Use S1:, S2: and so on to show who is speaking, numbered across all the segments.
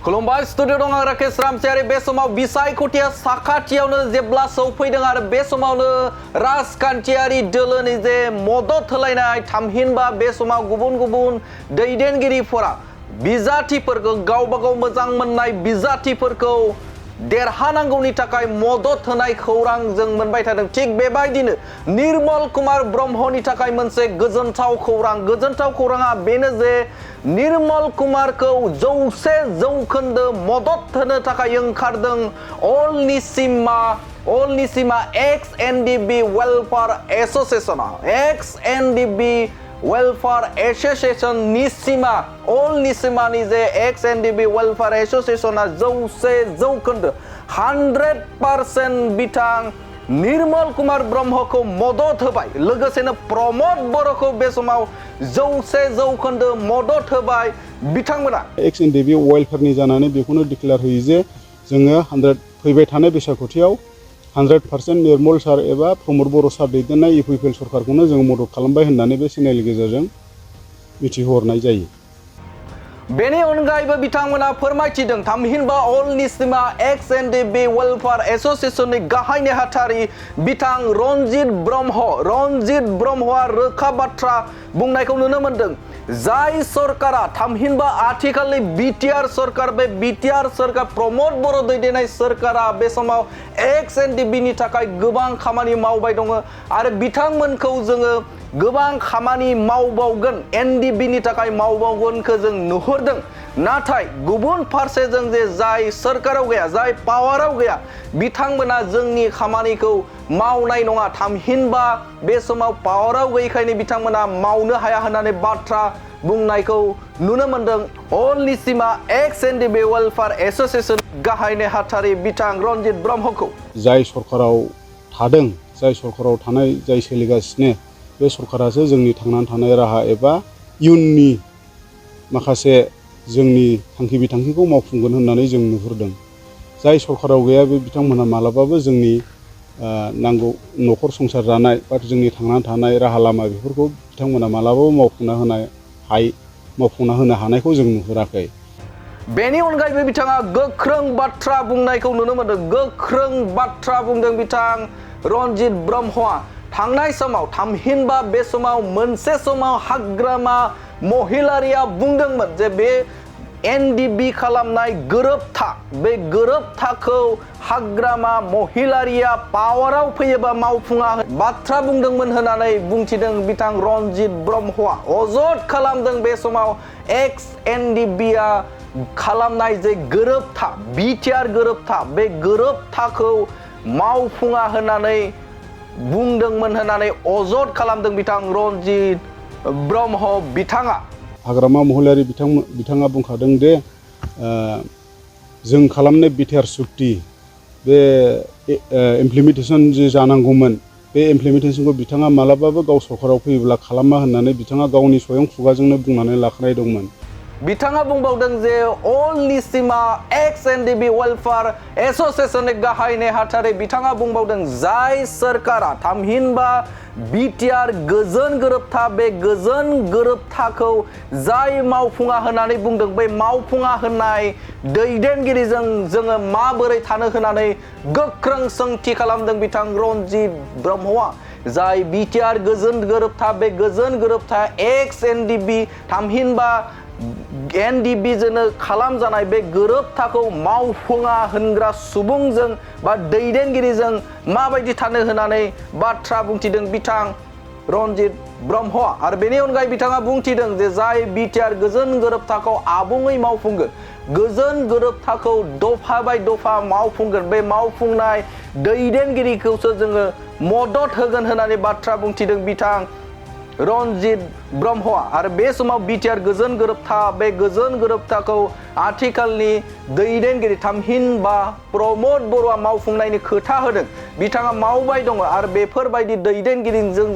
S1: खुलुमबाय स्टुडिअ दं आं राकेश रामसियारि बे समाव बिसायख'थिया साखाथियावनो जेब्ला सौफैदों आरो बे समावनो राजखान्थियारि दोलोनि जे मदद होलायनाय थामहिनबा बे समाव गुबुन गुबुन दैदेनगिरिफोरा बिजाथिफोरखौ गावबा गाव मोजां मोननाय बिजाथिफोरखौ देरहानांगौनि थाखाय मदद होनाय खौरां जों मोनबाय थादों। थिग बेबायदिनो निर्मल कुमार ब्रह्मनि थाखाय मोनसे गोजोनथाव खौराङा बेनो जे निर्मल कुमारखौ 100% मदद होनो थाखाय ओंखारदों अल निसिमा एक्स एनडिबि वेलफेयार एसोसिएशन निसिमा अल निसिमानि जे एक्स एनडिबि वेलफेयार एसोसिएशना 100% बिथां निर्मल कुमार ब्रह्मखौ मदद होबाय। लोगोसेनो प्रमोद बर'खौ बे समाव 100% मदद होबाय। बिथांमोना
S2: एक्स एनडिबि वेलफेयारनि जानानै बेखौनो डिक्लेयार होयो जे जोङो फैबाय थानाय बैसागुथियाव 100% निर्मल सार एबा प्रमोद बर' सार दैदेननाय इउपिपिएल सरकारखौनो जों मदद खालामबाय होननानै बे चेनेलनि गेजेरजों मिथिहरनाय जायो।
S1: बेनि अनगायैबो बिथांमोना फोरमायथिदों थामहिनबा अल निसिमा एक्स एनडिबि वेलफेयार एसोसिएशननि गाहाय नेहाथारि बिथां रनजित ब्रह्मआ रोखा बाथ्रा बुंनायखौ नुनो मोनदों। जाय सरकारा थामहिनबा आथिखालनि बिटिआर सरकार बे बिटिआर सरकार प्रमोद बर' दैदेननाय सरकारा बे समाव एक्स एनडिबिनि थाखाय गोबां खामानि मावबाय दङ आरो बिथांमोनखौ जोङो गोबां खामानि मावबावगोन एनडिबिनि थाखाय मावबावगोनखौ जों नुहुरदों। नाथाय गुबुन फारसे जों जे जाय सरकाराव गैया जाय पावाराव गैया बिथांमोना जोंनि खामानिखौ मावनाय नङा। थामहिनबा बे समाव पावाराव गैयैखायनो बिथांमोना मावनो हाया होननानै बाथ्रा बुंनायखौ नुनो मोनदों अल निसिमा एक्स एनडिबि वेलफेयार एसोसिएशन गाहाय नेहाथारि बिथां रनजित ब्रह्मखौ।
S2: जाय सरकाराव थादों जाय सरकाराव थानाय जाय सोलिगासिनो बे सरकारासो जोंनि थांनानै थानाय राहा एबा इयुननि माखासे जोंनि थांखि बिथांखिखौ मावफुंगोन होननानै जों नुहुरदों। जाय सरकाराव गैया बे बिथांमोनहा मालाबाबो जोंनि नांगौ न'खर संसार जानाय बा जोंनि थांनानै थानाय राहा लामा बेफोरखौ बिथांमोना मालाबाबो मावफुंना होनो हानायखौ जों नुहुराखै।
S1: बेनि अनगायैबो बिथाङा गोख्रों बाथ्रा बुंनायखौ नुनो मोनदों। गोख्रों बाथ्रा बुंदों बिथां रनजित ब्रह्मआ। थांनाय समाव थामहिनबा बे समाव मोनसे समाव हाग्रामा महिलारिया बुंदोंमोन जे बे एनडिबि खालामनाय गोरोबथा बे गोरोबथाखौ हाग्रामा महिलारिया पावाराव फैयोबा मावफुङा बाथ्रा बुंदोंमोन होननानै बुंथिदों बिथां रनजित ब्रह्मआ। अजद खालामदों बे समाव एक्स एनडिबिआ खालामनाय जे गोरोबथा बिटिआर गोरोबथा बे गोरोबथाखौ मावफुङा होननानै बुंदोंमोन होननानै अजद खालामदों बिथां रनजित ब्रह्म बिथाङा।
S2: हाग्रामा महिलारि बिथाङा बुंखादों दे जों खालामनाय बिटिआर सुक्ति बे इमप्लिमेन्टेसन जे जानांगौमोन बे इमप्लिमेन्टेसनखौ बिथाङा मालाबाबो गाव सरकाराव फैयोब्ला खालामा होननानै बिथाङा गावनि स्वयं खुगाजोंनो बुंनानै लाखानाय दंमोन। बिथाङा
S1: बुंबावदों जे अल निसिमा एक्स एनडिबि वेलफेयार एसोसिएशननि गाहाय नेहाथारि बिथाङा बुंबावदों जाय सरकारा थामहिनबा बिटिआर गोजोन गोरोबथा बे गोजोन गोरोबथाखौ जाय मावफुङा होननानै बुंदों बे मावफुङा होननाय दैदेनगिरिजों जोङो माबोरै थानो होननानै गोख्रों सोंथि खालामदों बिथां रनजित ब्रह्मआ। जाय बिटिआर गोजोन गोरोबथा बे गोजोन गोरोबथा एक्स एनडिबि थामहिनबा एनडिबिजोंनो खालामजानाय बे गोरोबथाखौ मावफुङा होनग्रा सुबुंजों बा दैदेनगिरिजों माबायदि थानो होननानै बाथ्रा बुंथिदों बिथां रनजित ब्रह्मआ। आरो बेनि अनगायै बिथाङा बुंथिदों जे जाय बिटिआर गोजोन गोरोबथाखौ आबुङै मावफुंगोन गोजोन गोरोबथाखौ दफा बाय दफा मावफुंगोन बे मावफुंनाय दैदेनगिरिखौसो जोङो मदद होगोन होननानै बाथ्रा बुंथिदों बिथां रनजित ब्रह्मआ। आरो बे समाव बिटिआर गोजोन गोरोबथा बे गोजोन गोरोबथाखौ आथिखालनि दैदेनगिरि थामहिनबा प्रमोद बर'आ मावफुंनायनि खोथा होदों। बिथाङा मावबाय दङ आरो बेफोरबायदि दैदेनगिरिजों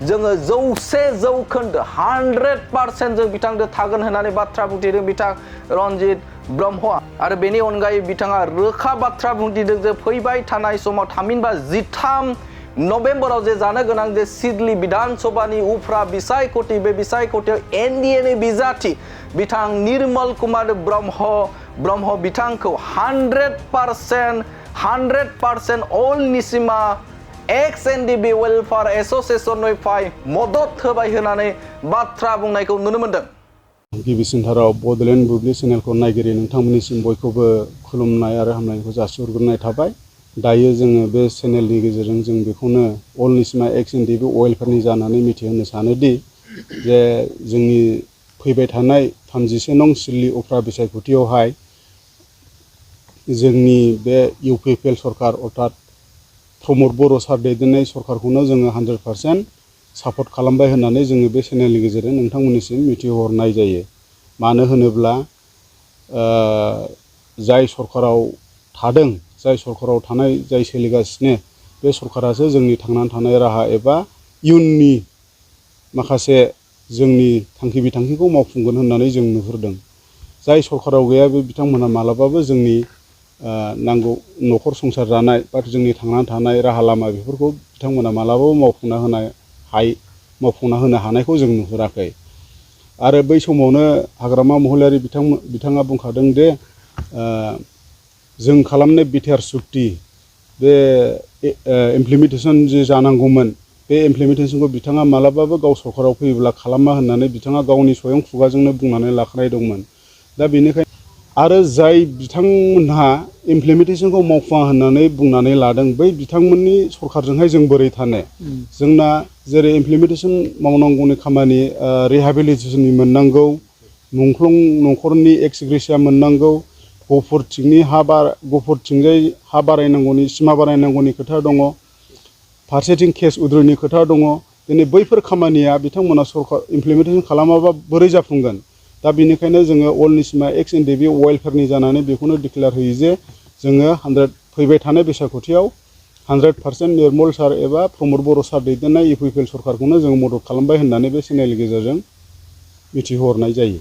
S1: जोङो 100% जों बिथांजों थागोन होननानै बाथ्रा बुंथिदों बिथां रनजित ब्रह्मआ। आरो बेनि अनगायै बिथाङा रोखा बाथ्रा बुंथिदों जे फैबाय थानाय समाव थामहिनबा 13 नभेम्बराव जे जानो गोनां जे सिडली विधानसभानि उफ्रा बिसायख'थि बे बिसायख'थियाव एनडिएनि बिजाथि बिथां निर्मल कुमार ब्रह्म ब्रह्म बिथांखौ 100% अल निसिमा एक्स एनडिबि वेलफेयार एसोसिएशननिफ्राय मदद होबाय होनानै बाथ्रा बुंनायखौ नुनो मोनदों।
S2: गिबिसिनथाराव बड'लेण्ड बुब्लि चेनेलखौ नायगिरि नोंथांमोननिसिम बयखौबो खुलुमनाय आरो हामलायनायखौ जासिहरग्रोनाय थाबाय। दायो जोङो बे चेनेलनि गेजेरजों जों बेखौनो अल निसिमा एक्स एनडिबि वेलफेयारनि जानानै मिथिहोनो सानोदि जे जोंनि फैबाय थानाय 36 नं सिडली उफ्रा बिसायख'थियावहाय जोंनि बे इउपिपिएल सरकार अर्थात प्रमद बर' सार दैदेननाय सरकारखौनो जोङो 100% सापर्ट खालामबाय होननानै जोङो बे चेनेलनि गेजेरजों नोंथांमोननिसिम मिथिहरनाय जायो। मानो होनोब्ला जाय सरकाराव थादों, जाय सरकाराव थानाय, जाय सोलिगासिनो बे सरकारासो जोंनि थांनानै थानाय राहा एबा इयुननि माखासे जोंनि थांखि बिथांखिखौ मावफुंगोन होननानै जों नुहुरदों। जाय सरकाराव गैया बे बिथांमोना मालाबाबो जोंनि नांगौ न'खर संसार जानाय बा जोंनि थांनानै थानाय राहा लामा बेफोरखौ बिथांमोना मालाबाबो मावफुंना होनो हानायखौ जों नुहुराखै। आरो बै समावनो हाग्रामा महिलारि बिथाङा बुंखादों दे जों खालामनाय बिटिआर सुक्ति बे इमप्लिमेन्टेसन जे जानांगौमोन बे इमप्लिमेन्टेसनखौ बिथाङा मालाबाबो गाव सरकाराव फैयोब्ला खालामा होननानै बिथाङा गावनि स्वयं खुगाजोंनो बुंनानै लाखानाय दंमोन। दा बेनिखायनो आरो जाय बिथांमोनहा इमप्लिमेन्टेसनखौ मावफुङा होननानै बुंनानै लादों बै बिथांमोननि सरकारजोंहाय जों बोरै थानो? जोंना जेरै इमप्लिमेन्टेसन मावनांगौनि खामानि रिहेबिलिटेसननि मोननांगौ, मुंख्लं न'खरनि एक्स ग्रेसिया मोननांगौ, गफुरथिंजाय हा बारायनांगौनि सिमा बारायनांगौनि खोथा दङ, फारसेथिं केस उद्रयनि खोथा दङ। दिनै बैफोर खामानिया बिथांमोना सरकार इमप्लिमेन्टेसन खालामाबा बोरै जाफुंगोन? दा बेनिखायनो जोङो अल निसिमा एक्स एनडिबि वेलफेयारनि जानानै बेखौनो डिक्लेयार होयो जे जोङो फैबाय थानाय बिसायख'थियाव 100% निर्मल सार एबा प्रमद बर' सार दैदेननाय इउपिपिएल सरकारखौनो जों मदद खालामबाय होननानै बे चेनेलनि गेजेरजों मिथिहरनाय जायो।